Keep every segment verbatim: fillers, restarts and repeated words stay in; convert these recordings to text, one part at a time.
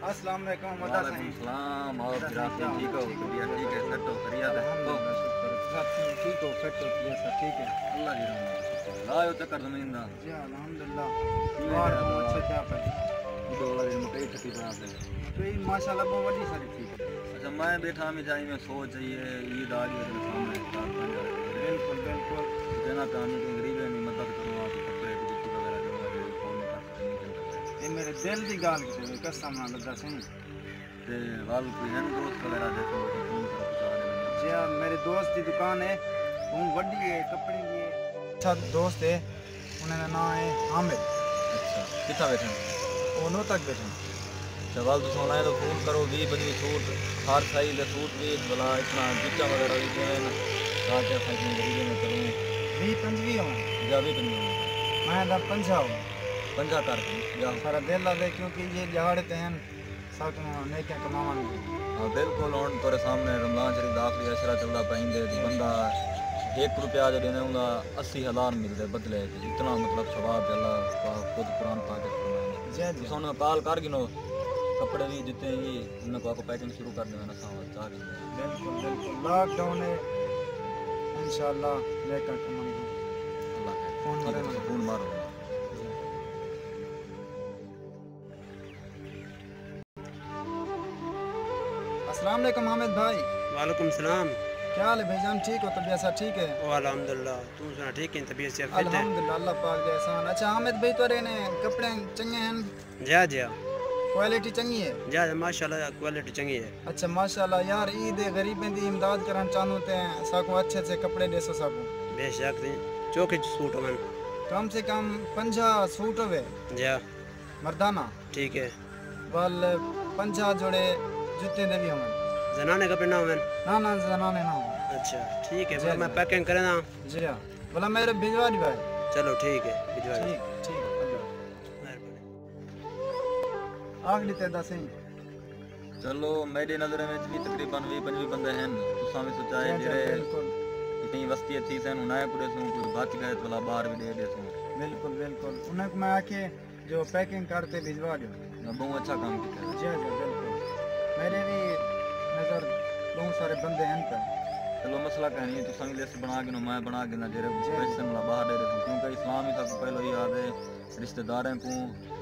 السلام علیکم، مدا وعلیکم سائیں۔ السلام، آؤ مدا جناب، سائیں، کیا ٹھیک ہو؟ حال ہے؟ طبیعت ٹھیک ہے؟ سیٹ ہو؟ خیریت ہے؟ الحمدللہ، شکر۔ سب ٹھیک ہو؟ فٹ ہو؟ کیا سب ٹھیک ہے؟ اللہ دی رحمت۔ لاؤ چکر زمین دا۔ جی، الحمدللہ۔ کیویں بار کیا بہت حال؟ اچھے کیا پہ؟ ڈولا دی مکئی کھٹی بنا پہ۔ مکئی ماشاءاللہ بہت وڈی ساری تھی۔ اچھا، میں بیٹھا میں جائی میں سوچ رہی ہے، عید آ گئی ہے، سامنے چار پانچ ہزار۔ بالکل، بالکل۔ کہنا پہ ہمیں کہ غریب ہے، میں مدد کروں، آپ کو کپڑے، جتی وغیرہ دوں، فون کر سکتے ہیں۔ اے میرے دل دی ڳالھ کیتے وے، قسم نال لڳا سئیں۔ تے ول کوئی ہن دوست وغیرہ دے کول فون کر پہنچا ݙے۔ جی ہاں، میرے دوست دی دکان ہے، بہوں وݙی ہے، کپڑے دی ہے۔ اچھا دوست ہے، انہاں دا ناں ہے حامد۔ اچھا، کتھاں ٻیٹھن؟ او نوتک ٻیٹھن۔ اچھا، ول تساں انہاں کوں فون کرو، ویہہ پنجویہہ سوٹ، ہر سائز دے سوٹ ویکھ بھلا، اتنا جچا وغیرہ وی ݙیون، تاکہ اساں اتنے غریبیں میں کروں۔ ویہہ پنجویہہ ہون؟ جا ویہہ پنجویہہ ہون۔ میں دا پنجاہ ہون۔ پنجاہ کر ݙے، جاؤ۔ سارا دل آ دے، کیونکہ یہ ݙیہاڑے تے ہن، ساکوں نیکیاں کماوݨ دی۔ ہاں، بالکل، ہݨ تیرے سامنے رمضان شریف دا آخری عشرہ چلدا پیا، ایندے وچ بندہ ہک روپیہ جو ݙیندے، اوندا اسی ہزار ملدے بدلے وچ، اتنا مطلب ثواب جو اللہ پاک خود قرآن پاک وچ فرمائے۔ جی، جی۔ تساں انہاں کوں کال کر گھنو، کپڑے وی، جتے وی، انہاں کوں آکھو پیکنگ شروع کر ݙیون، اساں ول چا گھنوں۔ بالکل، بالکل، لاک ڈاؤن ہے، انشاءاللہ نیکاں کماوݨ دی۔ اللہ خیر۔ فون ٹھیک ہے، مارو۔ تساں فون مارو۔ السلام علیکم حامد بھائی۔ وعلیکم السلام۔ کیا حال ہے بھائی جان، ٹھیک ہو؟ طبیعت سب ٹھیک ہے؟ او الحمدللہ، توں سݨا، ٹھیک ہے؟ طبیعت سب فٹ ہے؟ الحمدللہ، اللہ پاک دے احسان۔ اچھا حامد بھائی، تیݙے نے کپڑے چنڳے ہن؟ جی ہاں، جی ہاں۔ کوالٹی چنڳی ہے؟ جی ہاں، ماشاءاللہ کوالٹی چنڳی ہے۔ اچھا ماشاءاللہ یار، عید ہے، غریبیں دی امداد کرݨ چاہندوں تے ساکوں اچھے اچھے کپڑے ݙیسو ساکوں۔ بے شک سئیں، چوکھے سوٹ ہون۔ کم سے کم پنجاہ سوٹ ہووے۔ جی ہاں۔ مردانہ۔ ٹھیک ہے۔ ول پنجاہ جوڑے جتیں دے وی ہون۔ زنانے کپڑے نہ ہون؟ نہ، نہ، زنانے نہ ہون۔ اچھا، ٹھیک ہے، جی، بھلا میں جی۔ پیکنگ کریندا۔ جی ہاں۔ بھلا میݙے بھجوا ݙیو بھائی۔ چلو ٹھیک ہے، بھجوا ݙیو۔ ٹھیک، ٹھیک ہے، اللہ۔ مہربانی۔ آخری تے دسیں۔ چلو، میݙی نظر وچ وی تقریباً ویہہ پنجویہہ بندے ہن۔ تساں وی سوچائے جی، جی، جیڑھے بالکل۔ اتنی وستی تھی سن، انہاں کوں ݙیسوں، کوئی بچ ڳئے تاں بھلا ٻاہر وی ݙے ݙیسوں۔ بالکل، بالکل۔ انہاں کوں میں آکھے جو پیکنگ کر تے بھجوا ݙیو۔ نہ، ٻہوں اچھا کم کیتا۔ جی، جی، بالکل۔ میݙے وی نظر ٻہوں سارے بندے ہن تاں۔ چلو، مسئلہ کائنی، تساں وی لسٹ بݨا گھنو، میں بݨا گھناں، جیڑھے جی۔ پیسے ملا ٻاہر ݙے ݙیسوں، کیونکہ اسلام وی سب کوں پہلو ہی آہدے، رشتہ داریں کوں،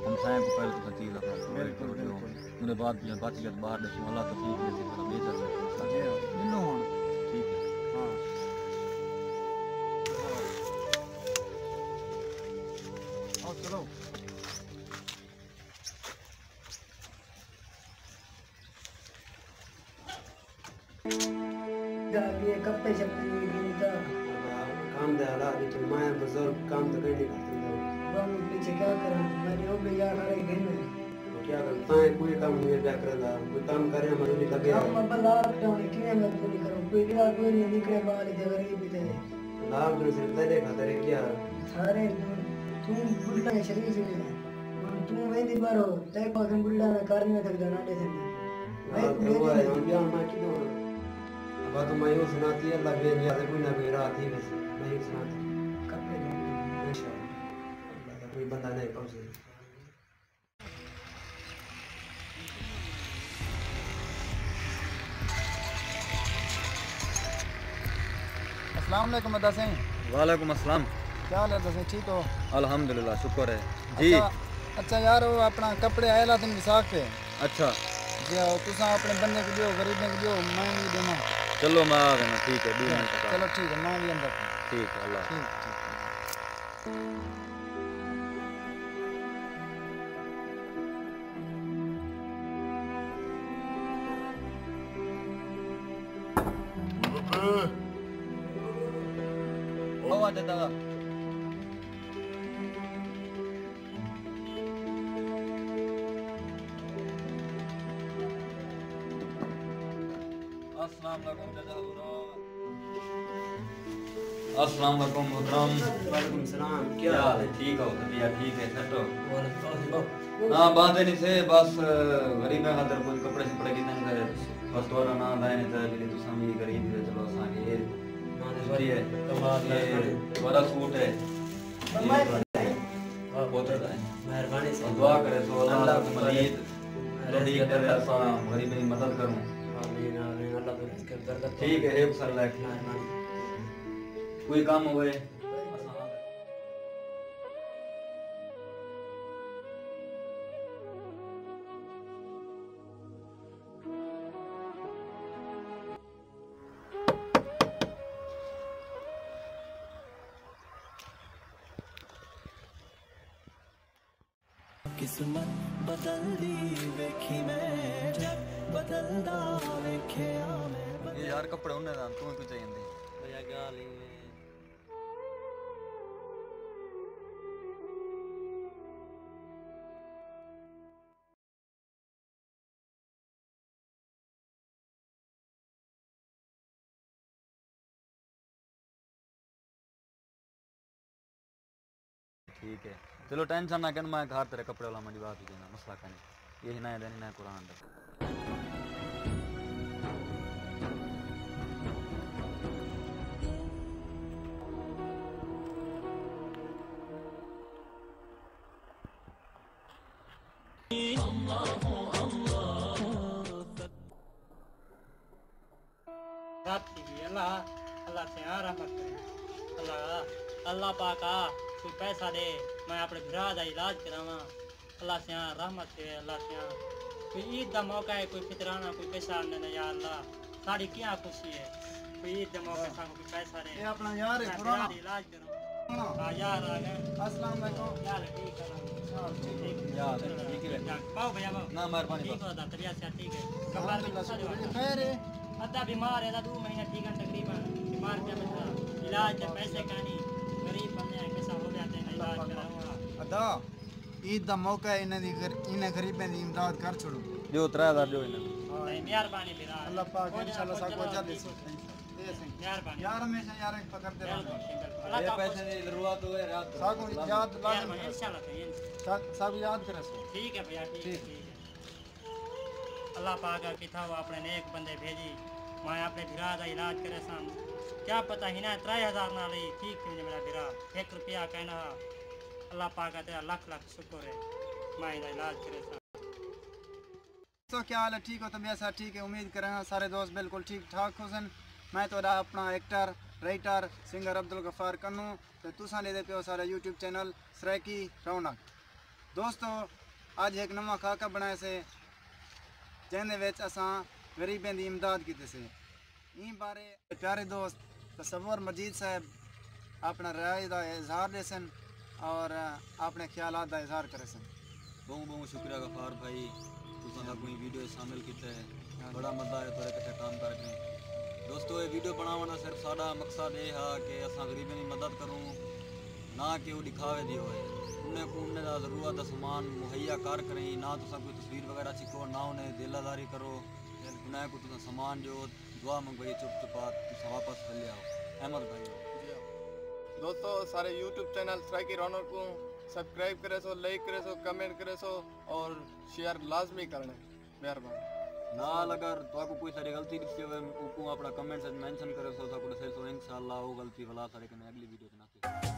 ہمسائیں کوں پہلے تساں چیز اپݨا پرووائیڈ بالکل، کرو ݙیو۔ بالکل۔ اوندے بعد جیڑھا بچ ڳیا تاں ٻاہر ݙیسوں، اللہ توفیق ݙیسی، بھلا ٻئے چا ڳئے۔ جی ہاں، ݙنو ہݨ۔ ٹھیک ہے۔ ہاں۔ آؤ، چلو۔ جا کے کپڑے شپڑے نہیں دیتا۔ کام دے حالات وچ میں بزرگ کام تو کہیں نہیں کر سکتا۔ بابو پیچھے کیا کروں؟ میرے ہو گئے یار، سارے گھن میں۔ وہ کیا کروں؟ تاں کوئی کام نہیں پیا کردا۔ کوئی کام کرے، مزدوری لگے۔ کام اب لاک ڈاؤن ہے، کیویں مزدوری کروں؟ کوئی جگہ کوئی نہیں، نکلے باہر تے غریب ہی تے۔ لاک ڈاؤن صرف تیرے خاطر ہے کیا؟ سارے توں بڈھڑا شریف ہی نہیں۔ ہݨ توں ویندی ٻاہرو، تیکوں آکھن ٻڈھڑا میں کر نہیں سڳدا، نہ ݙے سڳدی۔ ہاں، تے وہ ہے، ہݨ ٻیا میں کیوں آں؟ ابا تو میں یوں سݨاتی، اللہ بے نیاز ہے، کوئی نہ کوئی راہ تھی ویسی، میں یوں سݨاتی۔ کپڑے دے۔ انشاءاللہ۔ اللہ دا کوئی بندہ نہیں پہنچے۔ السلام علیکم ادا سائیں۔ وعلیکم السلام۔ کیا حال ہے ادا سائیں، ٹھیک ہو؟ الحمدللہ، شکر ہے۔ جی۔ اچھا، اچھا یار، وہ اپنا کپڑے آئے لاتن وساخ پہ۔ اچھا۔ جی آؤ، تساں اپنے بندے کو دیو، غریبیں کو دیو، میں بھی دینا۔ چلو، میں آ گیا، ٹھیک ہے، بیس منٹ کا۔ چلو ٹھیک ہے، میں بھی اندر۔ ٹھیک ہے، اللہ۔ ٹھیک، ٹھیک۔ او آ جاتا۔ السلام علیکم چاچا حضور۔ السلام علیکم محترم۔ وعلیکم السلام۔ کیا حال ہے؟ ٹھیک ہو؟ طبیعت ٹھیک ہے؟ سیٹ ہو؟ وعلیکم السلام۔ نہ، باندھے نہیں سے، بس، غریبیں خاطر کچھ کپڑے شپڑے کیتے نے، بس تہاݙا ناں لائے نے، تے جیڑھے تساں وی غریب ہی، چلو اساں کے اے، جی ہے، اے تہاݙا سوٹ ہے۔ پتر دا ہے۔ مہربانی سئیں۔ دعا کرے سو اللہ اللہ تاں مزید ٹھیک ہے، اساں غریبیں دی مدد کروں۔ آمین، آمین۔ اللہ توں رزق برکت۔ ٹھیک ہے، ایک سال لائق۔ آمین۔ کوئی کم ہوئے، اساں قسمت بدلدی ویکھی میں، جگ بدلدا ویکھیا میں۔ یہ یار کپڑے انہیں دان، توں کیوں چاہیے دی؟ بھیا گال ہی میں۔ ٹھیک ہے، چلو ٹینشن نہ کن، میں گھر تیرے کپڑے والا منجوا کے دینا، مسئلہ کنے۔ یہ ہنا ہے دین ہنا قرآن دا۔ رات تھی ڳئی۔ اللہ، اللہ سیاں رحمت کرے۔ اللہ، اللہ پاکا، کوئی پیسہ ݙے، میں اپݨے بھرا دا علاج کراواں۔ اللہ سیاں رحمت کرے، اللہ سیاں۔ کوئی عید دا موقع ہے، کوئی فطرانہ، کوئی پیسہ آندے نہ یا اللہ۔ ساݙی کیا خوشی ہے، کوئی عید دے موقع ساکوں کوئی پیسہ ݙے۔ اے اپݨا یار ہے، میں بھرا پراݨا۔ دا علاج کراواں۔ ہاں یار آ ڳئے۔ السلام علیکم۔ یار ٹھیک ہے۔ ہاں، ٹھیک ہے۔ یار، ٹھیک ہے۔ ٹھیک ٹھاک۔ ٻہو بھیا ٻہو۔ نہ، مہربانی ٹھیک بس۔ ہو دا، طبیعت صحت ٹھیک ہے؟ الحمدللہ، شکر ہے۔ خیر ہے۔ ادھا بیمار ہے، ادھا ݙو مہینے ٹھیک ہے تقریباً۔ بیمار پیا ٻیٹھا۔ علاج دے پیسے کائنی۔ غریب بندے ہیں، کسا ہو ڳیا تے علاج کراؤں گا۔ ادا، عید دا موقع ہے، انہاں دی غر-، انہاں غریبیں دی امداد کر چھوڑو۔ ݙیو ترے ہزار ݙیو انہاں کوں۔ نہیں، مہربانی بھرا۔ اللہ پاک انشاءاللہ ساکوں اجر ݙیسی۔ اے سئیں۔ مہربانی۔ یار ہمیشہ یاراں کوں پکڑدے رہندے۔ بالکل، بالکل۔ اللہ اے پاک پیسے دی ضرورت ہوئے، رات ساکوں یاد لازم مہربانی، کرے۔ انشاءاللہ سئیں، انشاءاللہ۔ سا-، ساکوں یاد کرے سو۔ ٹھیک ہے بھیا، ٹھیک ہے، ٹھیک ہے۔ ٹھیک ہے۔ اللہ پاک کتھاؤ اپݨے نیک بندے بھیڄی، میں اپݨے بھرا دا علاج کریساں۔ کیا پتہ ہݨے ترے ہزار نال ہی ٹھیک تھی ونڄے میݙا بھرا، ہک روپیہ کائنا ہا۔ اللہ پاک دا تیݙا لکھ لکھ شکر ہے، میں ایندا علاج کریساں۔ دوستو، کیا حال ہے؟ ٹھیک ہو؟ طبیعت صحت ٹھیک ہے؟ امید کرینداں سارے دوست بالکل ٹھیک ٹھاک ہوسن۔ میں تہاݙا اپݨا ایکٹر، رائٹر، سنگر عبدالغفار کنوں تے تساں ݙیہدے پئے ہو ساݙا یوٹیوب چینل سرائیکی رونق۔ دوستو، اڄ ہک نواں خاکہ بݨائے سے، جیندے وچ اساں غریبیں دی امداد کیتی سے۔ ایں بارے پیارے دوست تصور مجید صاحب اپݨا رائے دا اظہار ݙیسن اور اپݨے خیالات دا اظہار کریسن۔ ٻہوں ٻہوں شکریہ غفار بھائی، تساں ساکوں ایں ویڈیو وچ شامل کیتے، بڑا مزہ آیا تہاݙے کٹھے کم کر کے۔ دوستو، اے ویڈیو بݨاوݨ دا صرف ساݙا مقصد اے ہا کہ اساں غریبیں دی مدد کروں، نہ کہ او ݙکھاوے دی ہوئے۔ انہیں کوں انہیں دا ضرورت دا سامان مہیا کر کریں، نہ تساں کوئی تصویر وغیرہ چھکو، نہ انہیں دل آزاری کرو، انہیں کوں تساں سامان ݙیو، دعا منگوائی، چپ چپا تساں واپس ہلے آؤ۔ احمد بھائی۔ جی ہاں۔ دوستو، سارے یوٹیوب چینل سرائیکی رونق کوں سبسکرائب کریسو، لائک کریسو، کمنٹ کریسو اور شیئر لازمی کرݨے۔ مہربانی۔ نال اگر تہاکوں کوئی ساݙی غلطی ݙسے ہوئے، اوکوں اپݨا کمنٹس وچ مینشن کریسو، اساکوں ݙسیسو، انشاءاللہ او غلطی ولا ساݙے کنے اڳلی ویڈیو وچ نہ تھیسی۔